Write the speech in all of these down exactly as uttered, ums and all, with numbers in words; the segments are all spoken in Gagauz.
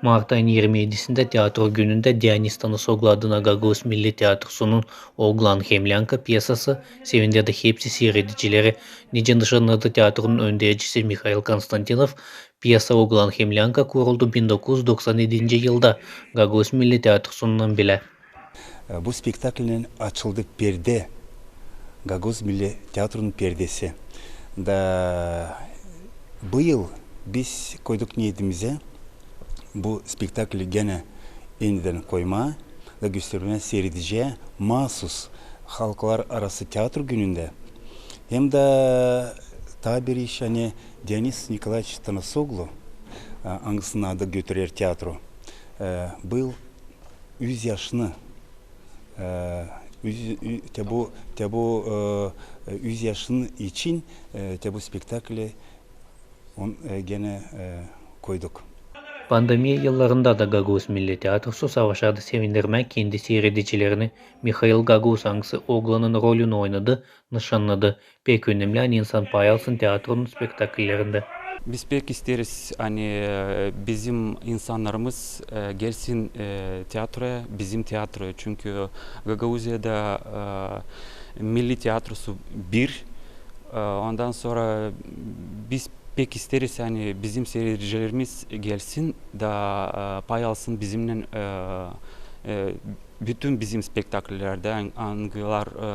Mart ayın irmi edisindä teatro günündä Dionis Tanasoglu adına Gagauz Milli Teatrosunun Oglan hem länka pyesası sevindirdi hepsi siiredicileri. Nicä nışannadı teatronun öndercisi Mihail Konstantinov, pyesa Oglan hem länka kuruldu bin dokuz üz doksan edinci yılda Gagauz Milli Teatrosunnan bilä. E, bu spektaklnen açıldı perdä, Gagauz Milli Teatronun perdesi. Da bu yıl biz koyduk niyetimizä bu spektakli genä enidän koymaa da göstermää siiredicilärä maasuz Halklararası teatro günündä. Hem dä taa bir iş, ani Dionis Nikolaeviç Tanasoglu, e, angısının adı götürer teatro, e, bu yıl üz yaşını, e, üz, ü-, te bu, te bu, e, üz yaşın için, e, te bu spektakli on, e, genä, e, koyduk. Pandemiya yıllarında da Gagauz Milli Teatrosu savaşardı sevindirmää kendi siiredicilerini. Mihail Gagauz, angısı Oglanın rolünü oynadı, nışannadı: pek önemli, ani insan pay alsın teatronun spektakllerindä. Biz pek isteeriz, ani, e, bizim insannarımız, e, gelsin, e, teatroya, bizim teatroya. Çünkü Gagauziyada, e, milli teatrosu bir. E, ondan sora biz pek isteeriz, ani bizim siiredicilerimiz gelsin da, e, pay alsın bizimnän, e, e, bütün bizim spektakllerdä, angılar, e,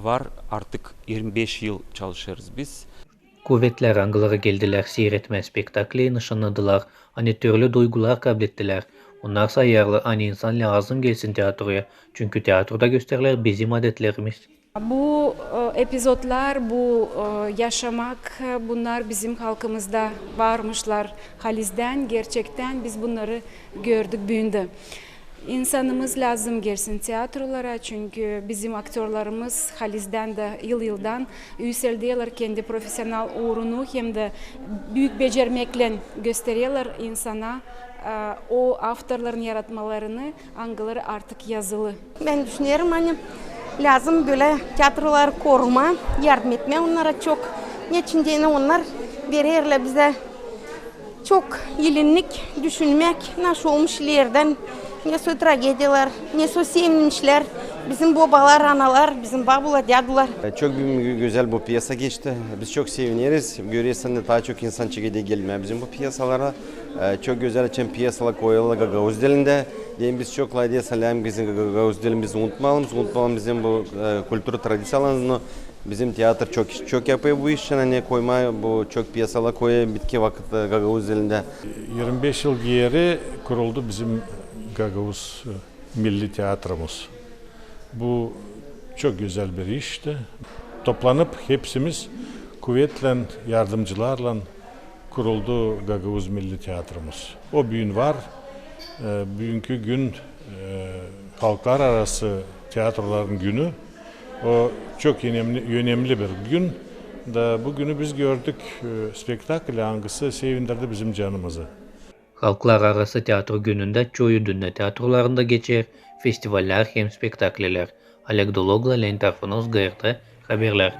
var, artık irmi beş yıl çalışêrız biz. Kuvetlär, angıları geldilär siiretmää spektakli, nışannadılar, ani türlü duygular kablettilär. Onnar sayêrlar, ani insan lääzım gelsin teatroya, çünkü teatroda gösterilär bizim adetlerimiz. Bu, e, epizodlar, bu, e, yaşamak, e, bunnar bizim halkımızda varmışlar halizdän. Gerçektän biz bunnarı gördük büün dä. İnsanımız lääzım gelsin teatrolara, çünkü bizim aktörlarımız halizdän dä yıl-yıldan üüselderlär kendi profesional uurunu hem dä büük becermeklän göstererlär insana, e, o avtorların yaratmalarını, angıları artık yazılı. Bän düşünerim, ani lääzım bölä teatroları korumaa, yardım etmää onnara çok. Neçin deyni onnar vererlär bizä çok ilinnik düşünmäk, nasıl olmuş ilerdän, ne soy tragediyalar, ne soy sevinmişlär bizim bobalar, analar, bizim babular, dädular. E, çok bir gö-, gözäl bu pyesa geçti. Biz çok sevineriz. Görersän dä, taa çok insan çekeder gelmää bizim bu pyesalara. E, çok gözäl, açan pyesalar koyêrlar gagauz dilindä. Deyni biz çok lafederiz, ani bizim gagauz dilimizi unutmayalım, unutmayalım bizim bu, e, kultura tradiţiyalarını. Bizim teatr çok, çok yapêr bu işi, ani koymaa bu çok pyesalar koyêr bitki vakıt, e, gagauz dilindä. İrmi beş yıl geeri kuruldu bizim Gagauz, e, Milli Teatromuz. Bu çok gözäl bir işti. Toplanıp hepsimiz kuvetlän, yardımcılarlan kuruldu Gagauz Milli Teatromuz. O büün var. E, büünkü gün, e, Halklararası teatroların günü. O çok önemli, önemli bir gün. Da bu günü biz gördük, e, spektakl, angısı sevindirdi bizim canımızı. Halklararası teatro günündä çoyu dünnä teatrolarında geçer festivallär hem spektakllär. Oleg Dologla, Leonid Tarhunovs, G R T haberlär.